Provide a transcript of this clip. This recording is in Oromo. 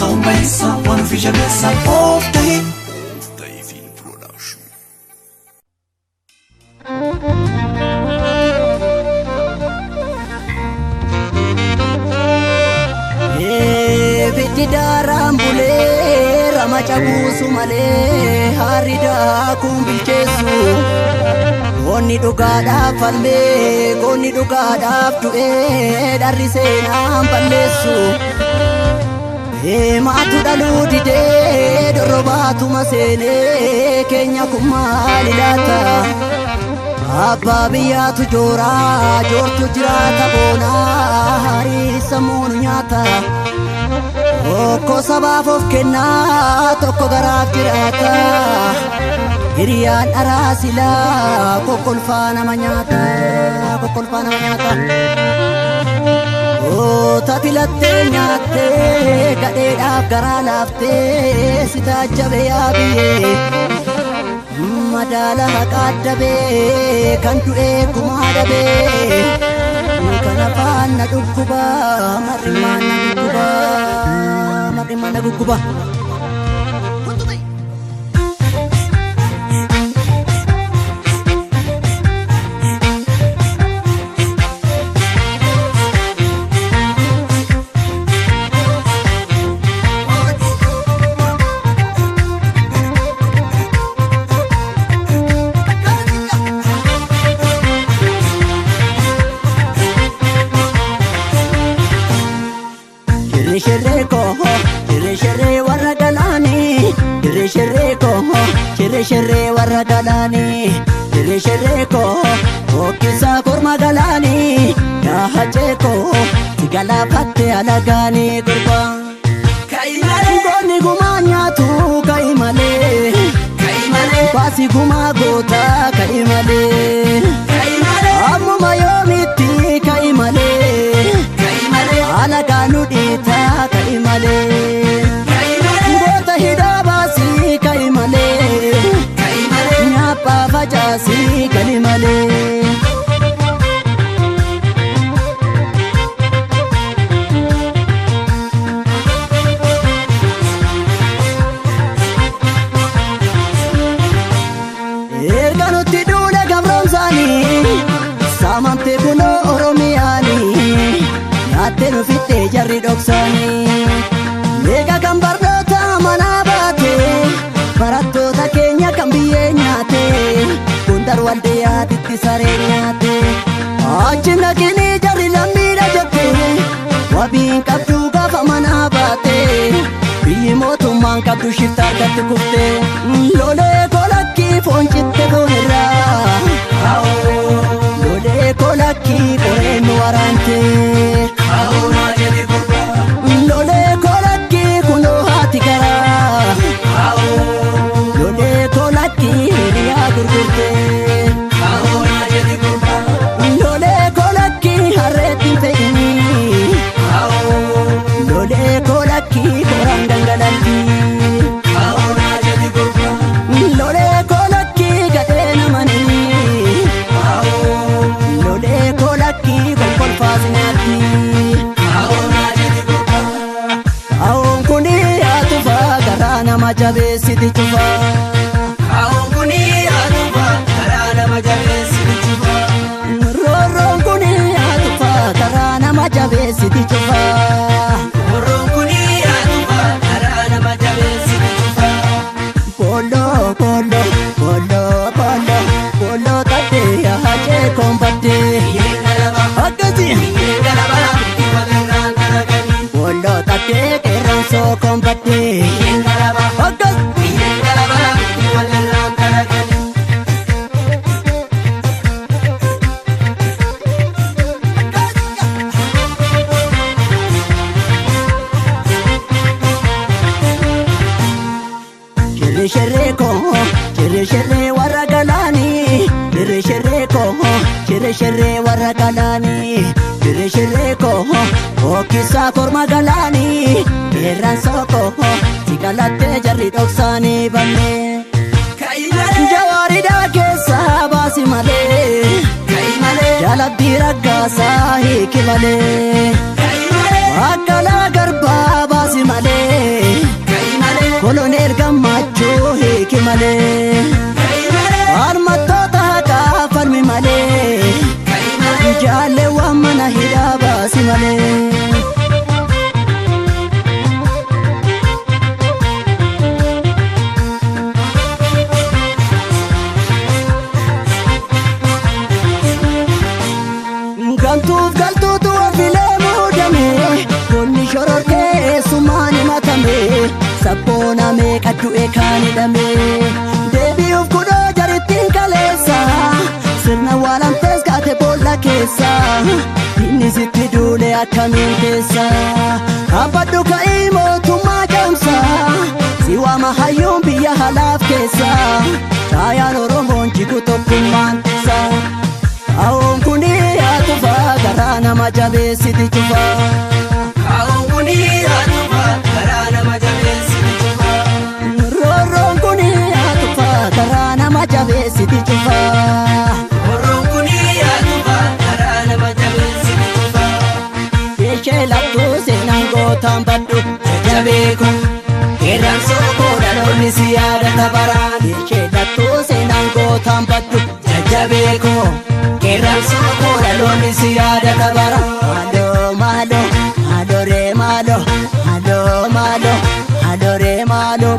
Ta'uun bayeessa waan ofii jabeessa of ta'e. Of ta'e Film Production. Ibiddi daaraan bulee ramaca buusu malee harri daakuun bilcheessu. Goonni dhugaadhaaf falmee goonni dhugaadhaaf du'ee dharri seenaan balleessu. Maatu dhaluu didee dorrobaatuma seenee keenya kun maali laata? Abbaa biyyaatu jooraa joortu jiraata boonaa harii sammuun nyaata. Tokko sabaaf of kennaa tokko garaaf jiraata. Hiriyaan dharaa silaa kokkolfaa nama nyaata kokkolfaa nama nyaata. Oota filattee nyaattee gadheedhaaf garaa laaftee si taajjabe yaa biyyee. Madaala haqaa dabee kan du'ee gumaa dabee. Kan afaan na dhukkuba marrimaan na gugguba marrimaan na gugguba. Shirree shirree koo shirree shirree warra galaanii shirree shirree koo shirree shirree warra galaanii shirree shirree koo hokkisaa korma galaanii yaa hacee koo si galaafatte alagaanii gurbaa. Goonni gumaa nyaatu ka'i malee baasi gumaa goota ka'i malee ammuma yoomitti ka'i malee. Alagaa nu dhiitaa ka'i malee. Goota hidhaa baasii ka'i malee. Nyaaphaa facaasii gali malee. Erga nutti duule gabroomsaanii saamamte kunoo Oromiyaanii nyaattee nu fixxee jarri dhoksaanii. Eega kan barnoota manaa baate barattoota keenya kan biyyee nyaate Gondar waldiyaatitti saree nyaate. Achi naqinii jarri lammiidha jette wabiin qabdu gaafa manaa baate biyyi mootummaan qabdu shifta harkatti kufte lolee kolakkii foon citte foon irraa lolee kolakkii qoreen nu waraante lolee kolakkii kunoo haati garaa lolee kolakkii hiriyaa gurgurte lolee kolakkii harreetti hin fe'inii lolee kolakkii koraan gangalaltii lolee kolakkii gadhee namanii lolee kolakkii kokkolfaas nyaatti Awoon kuni haa tufaa garaa nama jabeessiti cufaa. Kaa'oon kuni haa tufaa karaa nama jabeessiti cufaa. Roorroon kuni haa tufaa karaa nama jabeessiti cufaa. Roorroon kuni haa tufaa karaa nama jabeessiti cufaa. Booloo booloo booloo booloo booloo tattee hajee koombattee. Biyyeen galaba Akkasii biyyeen galaba itti walirraan garaganii. booloo tattee qeerransoo koombattee. Biyyeen galaba Akkas biyyeen galaba itti walirraan garaganii. Shirree shirree koo shirree shirree warra galaanii shirree shirree koo shirree shirree warra galaanii shirree shirree koo hokkisaa korma galaanii qeerransoo koo si galattee jarri dhoksaanii bannee. Ka'i malee Jawaariidhaa keessaa baasi malee ka'i malee jaalabbii raggaasaa hiiki malee ka'i malee akkalaa garbaa baasi malee. Sabboona meeqa du'e kaan hidhame. Deebi'uuf kunoo jarittiin kaleessa. Sirna waalamtees kaate boolla keessa. Inni sitti duule akkamiin teessa. Dhaabbadhu ka'ii mootummaa caamsa. Si waama hayyuun biyya halaaf keessa. Caayaan Oromoon jigu tokkummaan teessa. Kaa'oon kuni haa tufaa garaa nama jabeessiti cufaa. Kaa'oon kuni haa tufaa garaa nama jabeessiti cufaa. Roorroon kuni haa tufaa garaa nama jabeessiti cufaa. Roorroon kuni haa tufaa garaa nama jabeessiti cufaa. Ishee lattuu seenaan gootaan baddu Jajjabeeku qeerransa koo dhaloonni si yaadata baraan. Ishee lattuu seenaan gootaan baddu Jajjabeeku qeerransa koo dhaloonni si yaadata baraan. Maaloo maaloo maaloo ree maaloo maaloo maaloo maaloo ree maaloo.